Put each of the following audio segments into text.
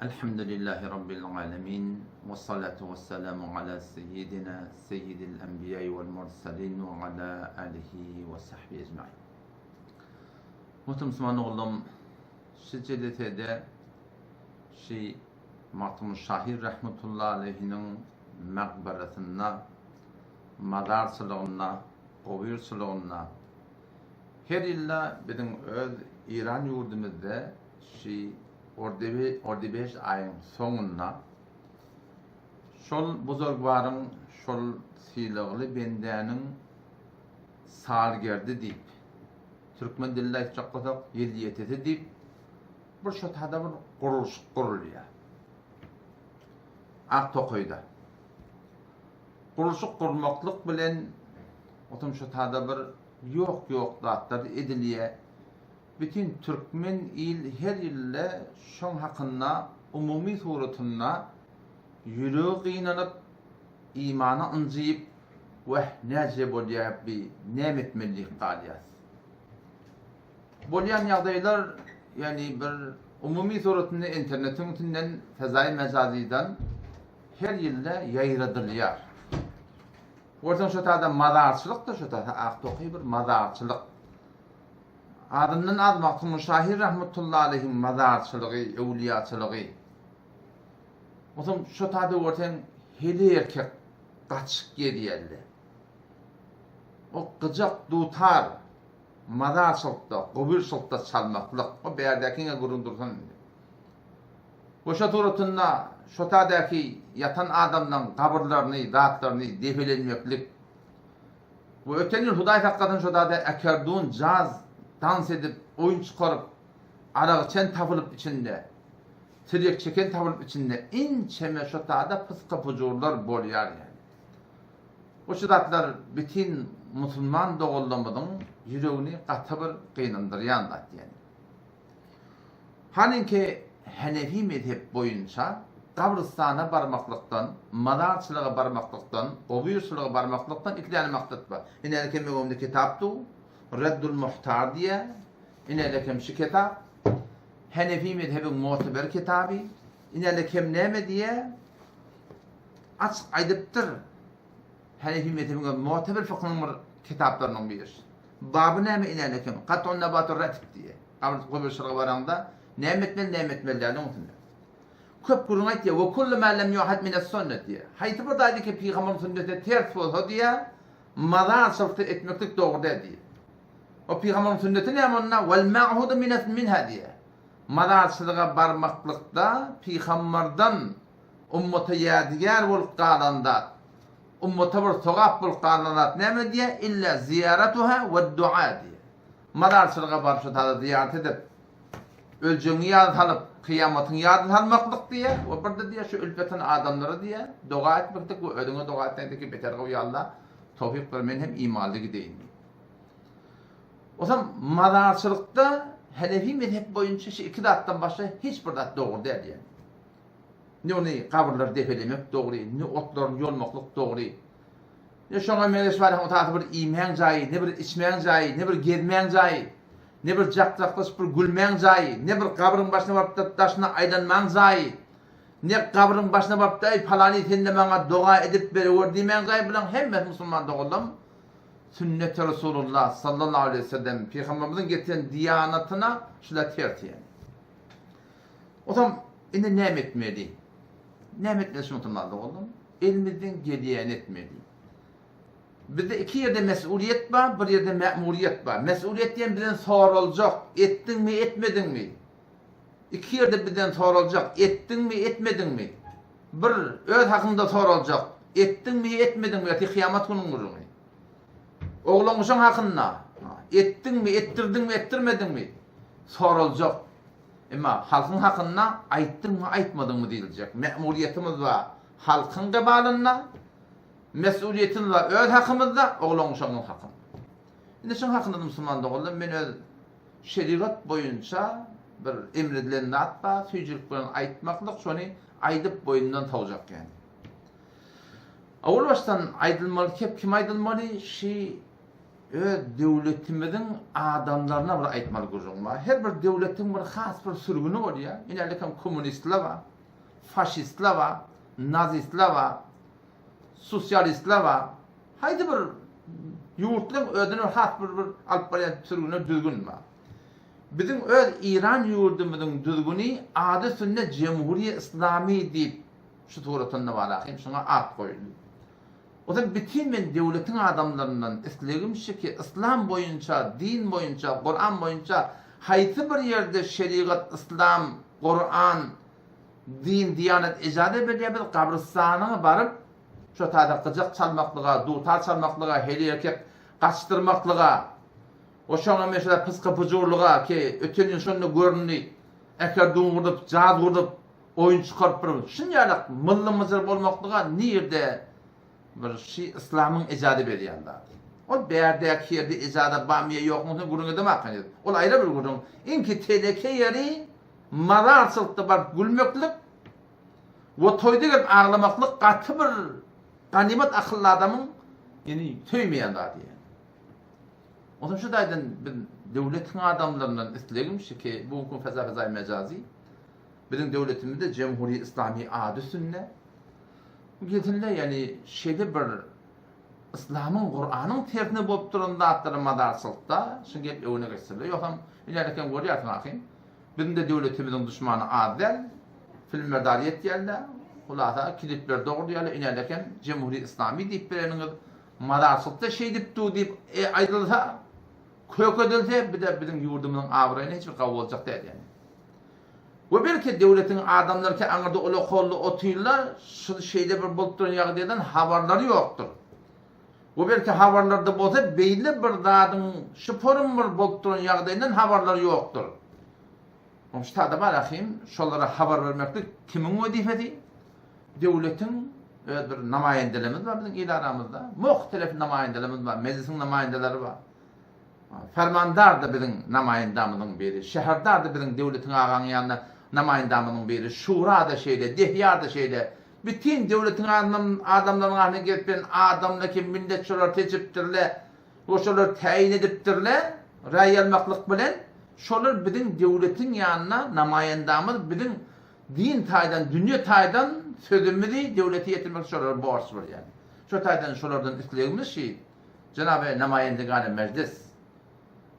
Elhamdülillahi Rabbil alemin. Ve salatu ve selamu ala seyyidina seyyidil enbiya vel mursalin ve ala alihi ve sahbihi ecmain. Muhterem Müslüman oğlum, şu jelesede şu Magtymguly Şahyr rahmetullahi aleyhiniň makbarasynda, mazarçylygynda, gowurçylygynda her ýylda biziň öz İran ýurdumyzda şu Ordibehişt aýyň soňunda şol buzurgwaryň, şol sylagly bendäniň salgerdi diýip, türkmen dilinde aýtjak bolsak, ýelýetesi diýip, bir şo tada bir gurluşyk gurulýar. Ak tokaýda. Gurluşyk gurmaklyk bilen otam şo tada bir ýok-ýok zatlar edilýär. Bütin türkmen il her ýylda şoň hakynda umumy suratynda ýüregi gynanyp, imany ynjyp, Wah, näce bolýa bi, näme etmeli diýip galýas. Bolýan ýagdaýlar, ýagny bir umumy suratynda internetiň üstünden, fezaýy mejazydan her ýylda ýaýradylýar. Görseň şo tada mazarçylykdyr şo tada Aktokaý bir mazarçylyk. Azyndan az Magtymguly şahyr rahmetullahi aleýhiň mazarçylygy, öwlüýaçylygy. Onsoň şo tada görseň heleý erkek gaçyk gezýärler. O gyjak dutar mazarçylykda, gubyrçylykda çalmaklyk. O bärdäkiňe gürrüň dursun indi. We şo suratynda şo tadäki ýatan adamlaň gabyrlaryny, zatlaryny depelenmeklik. We öten ýyl Hudaý saklasyn şo zada akardun jaz dans edip oýun çykaryp arak içen tapylyp içinde tirýek çeken tapylyp içinde inçeme şo tada pyska pujurlar bolýar ýaly. Bu şu zatlar bitin musulman doganlarymyzyň ýüregini gaty bir gynandyrýan zat ýaly. Haninki Henefi mezhep boýunça gabrystana barmaklykdan, mazarçylyga barmaklykdan, gobyrçylyga barmaklykdan iki däne maksat bar. Inälekem öňümde kitap dur, Reddul Muhtar diýýär. Inälekem şu kitap, Henefi mezhebiň mu'teber kitaby. Inälekem näme diýýär? Açyk aýdypdyr. Henefi mezhebiň mu'teber fykhynyň bir kitaplarynyň biri. Baby näme inälekem? Kat'un nebatur ratib diýýär. Gabyr gobyrçylyga baraňda näme etmeli, näme etmeli däl oň üstünde. Köp gürrüň aýtýar, we kullu ma lem yu'had mines sünnet diýýär. Haýsy bir zady ki pygamberiň sünnetine ters bolsa diýýär, mazarçylykda etmeklik dogry däl diýýär. O pygamberiň sünneti näme onda? Wal ma'hudu mines minha diýýär. Mazarçylyga barmaklykda pygamberden ummata ýadygär bolup galan zat, ummata bir sogap bolup galan zat näme diýýär? Illa ziýaratuha we dua diýýär. Mazarçylyga baryp şu tada zyýarat edip, öljegiňi ýada salyp, kyýamatyňy ýada salmaklyk diýýär we birde diýýär şu ölüp ýatan adamlara diýýär doga etmeklik we özüňe doga etseňdeki beter gowy Alla towfyk ber men hem imanly gideýin diýip. Osam mazarçylykda Henefi mezhep boýunça şu iki zatdan başga hiç bir zat dogry däl diýýär. Ne ony gabyrlary depelemek dogry, ne otlaryny ýolmaklyk dogry. Ne şoňa meňzeş bar, otasy bir iýmäň jaýy, ne bir içmäň jaýy, ne bir gezmäň jaýy, ne bir jak-jaklaşyp bir gülmäň jaýy, ne bir gabryň başyna baryp-da daşyna aýlanmaň jaýy, ne gabryň başyna baryp-da eý palany sen-de maňa doga edip berewer diýmäň jaýy bulaň hemmesi musulman doganlarym sünneti Resulullah sallallahu aleýhi we sellem pygamberimiziň getiren diýanatyna şular ters ýaly. Otam indi näme etmeli? Näme etmeli şu musulman doganlarym? Elimizden gelýäni etmeli. Bizde iki ýerde mesulyýet bar, bir ýerde mämuriýet bar. Mesulyýet diýen bizden soraljak, etdiňmi, etmediňmi? Iki ýerde bizden soraljak, etdiňmi, etmediňmi? Bir, öz hakyňda soraljak, etdiňmi, etmediňmi? Ertir kyýamat günüň gürrüňi. Oglan-uşaň hakynda, etdiňmi, etdirdiňmi, etdirmediňmi? Soraljak. Emma halkyň hakynda aýtdyňmy, aýtmadyňmy diýiljek. Mämuriýetimiz bar halkyň gybalynda, mesulyýetimiz bar öz hakymyzda, oglan-uşagyň hakynda. Indi şuň hakynda musulman doganlar men öz şerigat boýunça bir emredilen zat bar, süýjülik bilen aýtmaklyk, şony aýdyp boýundan sowjak ýaly. Owal başdan aýdylmaly kep kime aýdylmaly? Şi Öz döwletimiziň adamlaryna bir aýtmaly gürrüň bar. Her bir döwletiň bir has bir sürgüni bolýar. Inälik hem kommunistler bar. Faşistler bar, nazistler bar, sosialistler bar. Haýsy bir ýurtlaryň özüne bir has bir bir alyp barýan sürgüne düzgün bar. Biziň öz Iran ýurdumyzyň düzgüni ady üstünde Jemhuriýe Yslamy diýip şu suratynda bar ahym şuňa at goýuldy. Ozal bitin men döwletiň adamlaryndan islegim şu ki yslam boýunça din boýunça Kuran boýunça haýsy bir ýerde şerigat yslam Kuran din diýanet ejaza berýär biz gabrystanyňa baryp şo taýda gyjak çalmaklyga dutar çalmaklyga heleý erkek gaçdyrmaklyga we şoňa meşhur pysky pyjurlyga ki öten ýyl şonda göründi äker duňurdyp jaz gurdup oýun çykaryp bir şunýalak mylly myjyr bolmaklyga nirde bir şi yslamyň ejaza berýän zady. Ol bärdäki ýerde ejaza barmy ýa ýokmy ony gürrüň edemok heniz. Ol aýra bir gürrüň. Iňki teleke ýeri mazarçylykda baryp gülmeklik we toýda gelip aglamaklyk gaty bir ganymat akylly adamyň ýeni söýmeýän zady ýani. Onsoň şu taýdan biz döwletiň adamlaryndan islegim şu ki bu gün feza fezaý mejazy biziň döwletimizde Jemhuriýe Islami ady üstünde gesinle ýani şeýle bir Yslamyň Kuranyň tersine bolup duran zatlary mazarçylykda şuny gelip öňüne geçsinler. Ýogsam ilerlekem görýärsiň ahym. Biziň-de döwletimiziň duşmany az däl. Filmler dary ýetýärler. Hulasa klipler dogurýarlar. Inerlekem Jemhuri Islami diýip bereniňiz mazarçylykda şeýdip dur diýip e, aýdylsa, kök edilse, bir-de biziň ýurdumyzyň abraýyna hiç bir gawy boljak däl ýani. We belki döwletiň adamlary ki aňyrda ula-kolly otyrlar, şu şeýle bir bolup duran ýagdaýdan habarlary ýokdur. We belki habarlarda bolsa beýle bir zadyň şu forum bir bolup duran ýagdaýyndan habarlary ýokdur. Ştada bar ahim, şolara habar bermeklik kimiň wezipesi? Döwletiň öz bir namaýendelerimiz bar biziň il aramyzda. Muhtelef namaýendelerimiz bar, mejlisiň namaýendeleri bar. Fermandar-da biziň namaýendamyzyň biri, şäherdar-da biziň döwletiň agaň ýanynda namaýendamyzyň biri, şura-da şeýle, dehýar-da şeýle. Bütin döwletiň adamlarynyň arasynda gezip ýören adamlar kim millet şolary seçipdirle we şolary täýin edipdirle raý almaklyk bilen şolar biziň döwletiň ýanynda namaýendamyz biziň din taýdan dünýe taýdan sözümizi döwlete ýetirmek şolara borç bolýar. Şo taýdan şolardan islegimiz şi Jenaby namaýendegany mejlis!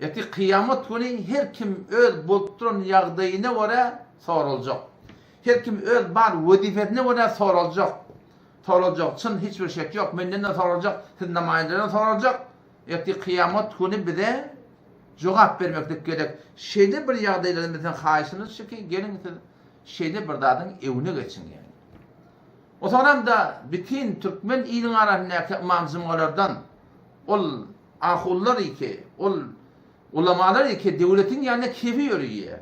Ertir kyýamat güni her kim öz bolup duran ýagdaýyna görä soraljak. Her kim öz bar wezipesine görä soraljak. Soraljak, çyn hiç bir şek ýok, menden-de soraljak, siz namaýendelerden soraljak. Ertir kyýamat güni bize jogap bermeklik gerek. Şeýle bir ýagdaýlarda bizden haýyşymyz şu ki, geliň siz şeýle bir zadyň öňüne geçiň ýaly. Otaramda bütin türkmen iliň arasyndaky ymam-jumgalardan ol ahunlar iki, ol ulamalar iki döwletiň ýanynda kefi ýörüýär.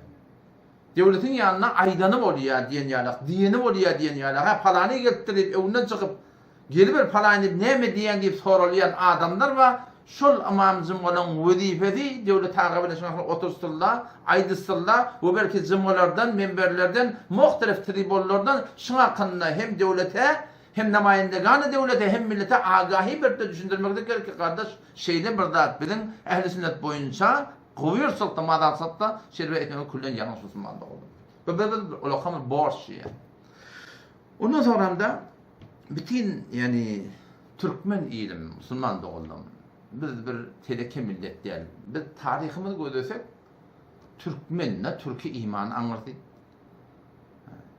Döwletiň ýanynda aýdany bolýar diýen ýalak, diýeni bolýar diýen ýalak, hä palany gelipdir diýip öňünden çykyp, geliber palany diýip näme diýýäň diýip soralýan adamlar bar. Şol ymam-jumgalaryň wezipesi Döwlet aga bilen şuňa otursynlar, aýdyşsynlar we belki jumgalardan, menberlerden, muhtelif tribunlardan şuň hakynda hem döwlete, hem namaýendegany döwlete, hem millete agahi berip-de düşündirmeklik gerek ki, gardaş, şeýle bir zat biziň ähli-sünnet boýunça gowuýurçylykda, mazarçylykda şeýle bir etmegi küllen ýalňyş musulman doganlar. Bu bir ulaka bir borç ýa. Ondan soňram-da bütin, ýagny türkmen ilim, musulman doganlarym, biz bir teleke millet däl. Biz taryhymyzy gözlesek, türkmen-de türki iman aňyrsy.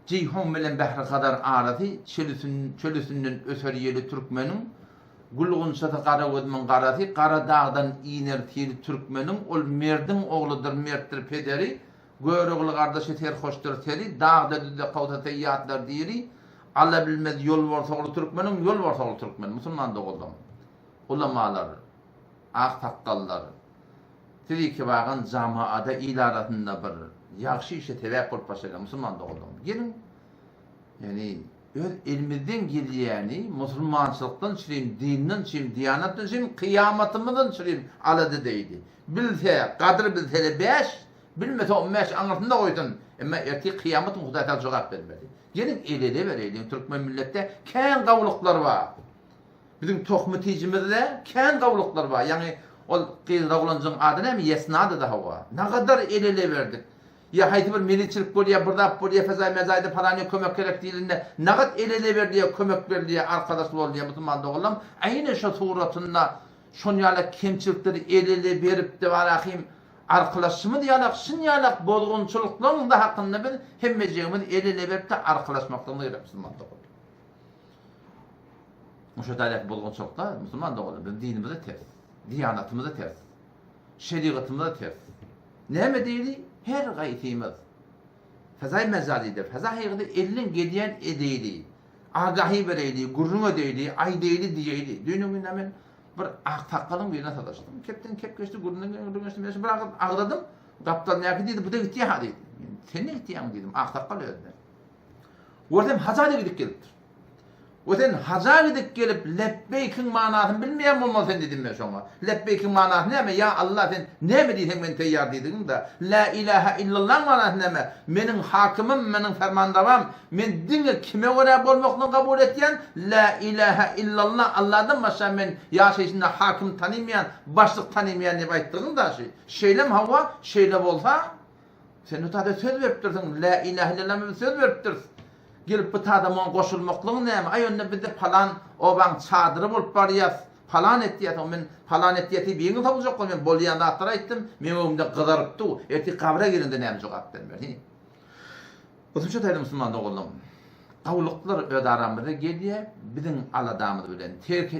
Jeýhun bilen Bähri-Hazar arasy, çöl üstünden öser ýeli türkmeniň, Gül gunçasy gara gözümiň garasy, Gara dagdan iner sili türkmeniň, Ol merdiň ogludyr, mertdir pederi, Görogly gardaşy serhoşdyr seri, Dagda-düzde kowsa seýýatlar diri, Ala bilmez ýolbars ogly türkmeniň, Ýolbars ogly türkmen, musulman doganlarym, ulamalar, ak sakgallar, siz ikibagan jamaada il arasynda bir ýagşy işe sebäp bolup başlaýlar, musulman doganlarym, geliň, ýagny öz elimizden gelýäni musulmançylykdan çürim, dinden çürim, diýanatdan çürim, kyýamatymyzdan çürim alada edeýli. Bilse, gadyr bilsele bäş, Bilmese on bäş aňyrsynda goýsun, emma ertir kyýamatyň Hudaý saňa jogap bermeli. Geliň el-ele bereýliň, türkmen milletde kän gawulyklar bar. Biziň tohmy-tijimizde kän gawulyklar bar. Ýaňy ol gyz oglanjygyň ady näme? Ýesnady-da hawa. Nagadar el-ele berdik. Ýa haýsy bir meliçilik bolýar, bir zat bolýar, fezaý-mezaýda palanyýa kömek gerek diýlende, nagt el-ele berilýär, kömek berilýär, arkadaşly bolunýar musulman doganlarym. Aýna şo suratynda şon ýalak kemçilikleri el-ele berip-de barahym arkalaşşymyz ýalak, şun ýalak bozgunçylyklaryň-da hakynda biz hemmejigimiz el-ele berip-de arkalaşmaklygymyz gerek musulman doganlar. Şo taýdaky bozgunçylyklar musulman doganlar biziň dinimize ters, diýanatymyza ters, şerigatymyza ters. Näme diýdi? Her gaýsymyz Fezaý mejalyda, feza hakykyda elden gelýän edeýli, agahy bereýli, gürrüň edeýli, aýdaýly, diýeýli. Düýn öňňin men bir aksakgalyň birine sataşdym. Kepden kep geçdi, gürrüňden gürrüň geçdi. Men şu bir agyz agzadym. Gapdalyndaky diýdi, bu-da gitýär-ha diýdi. Men, sen ne gitýäň diýdim, aksakgal özüne. Görsem haja-da gidip gelipdir. We sen haja gidip gelip lepbeýkiň manasyny bilmeýän bolmaly sen diýdim men şoňa. Lepbeýkiň manasy näme? Ýa Allah sen näme diýseň men teýýar diýdigiň-dä. Lä ilähä illallaň manasy näme? Meniň hakymym, meniň fermanrewam, men diňe kime görä bolmaklygy kabul etýän? Lä ilähä illallah, Allahdan başga men ýaşaýşymda hakim tanymaýan, başlyk tanymaýan diýip aýtdygyň-da şi. Şeýlemi hawa, şeýle bolsa, Sen bu tada söz beripdirsiň, Lä ilähe illallah bilen söz beripdiris. Gelip bu tada muňa goşulmaklygyň näme? Aý onda bizde palan obaň çadyry bolup barýas, palan etýäs, o men palan etýäs diýip ýeňil sowuljak bol, men bolýan zatlary aýtdym, meň öňümde gyzaryp dur, ertir gabra girende näme jogap bermeli? Hi. Goşmaça taýda musulman doganlarym, gawulyklar öz aramyza gelýär, biziň aladamyz bilen.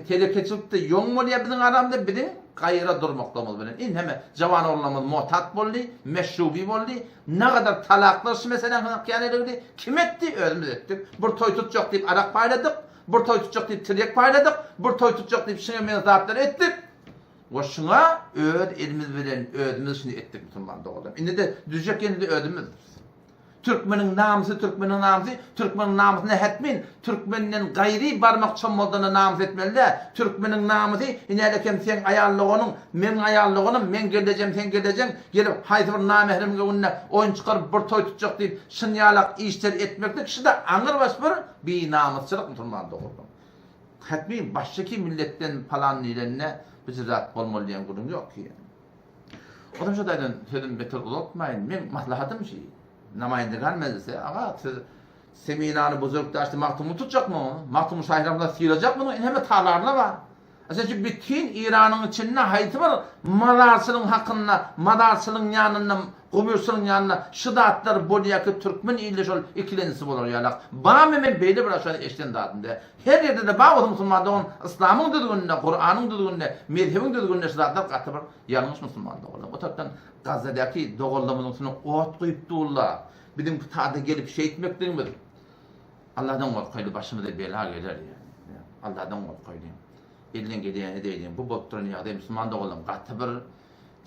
Telekeçilikde ýoň bolýar biziň aramyzda, biziň gaýra durmaklygymyz bilen. Indi hemme jawan oglanlarymyz motat boldy, meşrubi boldy. Nagadar talaklar şu meseläniň hakýan elegdi. Kim etdi? Özümiz etdik. Bir toý tutjak diýip arak paýladyk, bir toý tutjak diýip tirýek paýladyk, bir toý tutjak diýip şuňa meňzeş zatlar etdik. We şuňa öz elimiz bilen özümiz şuny etdik musulman doganlarym. Indi-de düzjek ýene-de özümizdiris. Türkmeniň namysy türkmeniň namysy türkmeniň namysyna hetmin türkmenden gaýry barmak çommaldanda namys etmeli däl türkmeniň namysy inälekem seň aýal doganyň meň aýal doganym meň gelnejem seň gelnejeň gelip haýsy bir namähremiň öňünde oýun çykaryp bir toý tutjak diýip şynýalak işler etmeklik şuda aňyrbaş bir binamysçylyk musulman doganlar hetmin başyky milletden palan diýlende bir zat bolmaly diýen gürrüň ýok ki. Otam şo taýdan sözüm beter uzaltmaýyn. Meň maslahatym şi. Namaýyndegan mejlise, aga siz seminary buzurkdaşdy Magtymguly tutjakmyňyz? Magtymguly şahyramyza sylajakmyňyz? Indi hemme talarlar bar. A sen şu bütin Iranyň içinde haýsy bir mazarçylygyň hakynda, mazarçylygyň ýanynda, guburçylygyň ýanynda şu zatlar bolýarka türkmen ilde şol ikilenjisi bolar ýalak. Barmy men beýle bir aşany eşiden zadym däl. Her ýerde-de bar bolsa musulman dogan yslamyň düzgüninde, Kuranyň düzgüninde, mezhebiň düzgüninde şu zatlar gaty bir ýalňyş musulman doganlar. O tarapdan Gazadäki doganlarymyzyň üstüne ot guýup durlar. Biziň bu tada gelip şeýtmekligimiz Allahdan gorkaýly başymyza bela geler ýa. Allahdan gorkaýly. Elden gelýäni edeýliň. Bu bolup duran ýagdaý musulman doganlarym gaty bir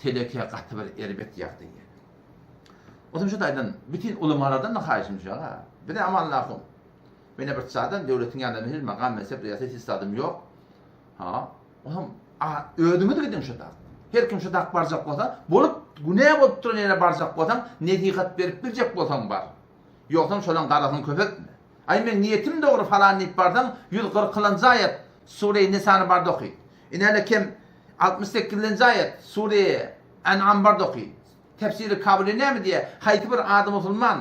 teleke, gaty bir erbet ýagdaý. Otam şu taýdan bütin ulamalardan-da haýyşym şu aga. Bize aman Allahum. Mene bir çadan döwletiň ýanynda hiç makam mensep riýasat hiç zadym ýok. Ha, oňam a özüňiz gidiň şu tak. Her kim şu tak barjak bolsa, bolup günä bolup duran ýere barjak bolsaň, nesihat berip biljek bolsaň bar. Ýogsam şolaň garasyny köpeltme. Aý meň niýetim dogry falan diýip barsaň, 140-njy aýat Sure-i Nisany barda oky. Inäle kem 68-nji aýat Sure-i En'am barda oky. Tefsiri Kabyly näme diýýär? Haýsy bir ady musulman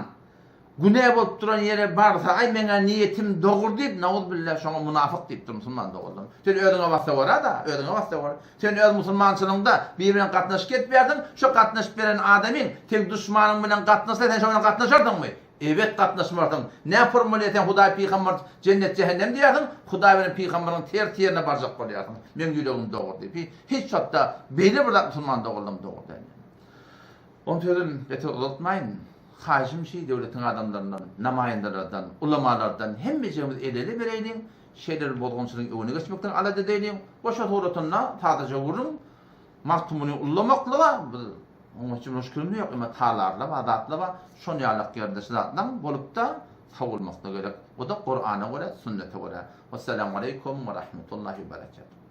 Günä bolup duran ýere barsa, aý meňä niýetim dogry diýip, nauzbilla şoňa munafyk diýipdir musulman doganlarym. Sen özüňe bassa görä-da, özüňe bassa gör. Sen öz musulmançylygyňda biri bilen gatnaşyk etmeýärsiň, şo gatnaşyp beren adamyň seň duşmanyň bilen gatnaşsa sen şo bilen gatnaşarsyňmy? Ebet gatnaşmarsyň. Nä formulýa sen Hudaý pygamber jennet jähennem diýýärsiň, Hudaý bilen pygamberiň ters ýerine barjak bolýarsyň. Meň ýüregim dogry diýip. Hiç wagtda beýle bir zat musulman doganlarym dogry däl. Oň sözüm beter uzaltmaýyn. Haýyşym şi döwletiň adamlaryndan, namaýyndalardan, ulamalardan hemmejigimiz el-ele bereýliň, şeýle bir bozgunçylygyň öňüne geçmekden alada edeýliň. Goşa suratynda sadaja gürrüň, Magtymgulyny ullamaklyga biz oňa hiç bir muşkilimiz ýok, emma talarla bar, zatla bar, şon ýalak ýerde şu zatlaň bolupda sowulmakda gerek. O-da Kurana görä, sünnete görä. Wessalamu aleýkum we rahmetullahi we berekatuh.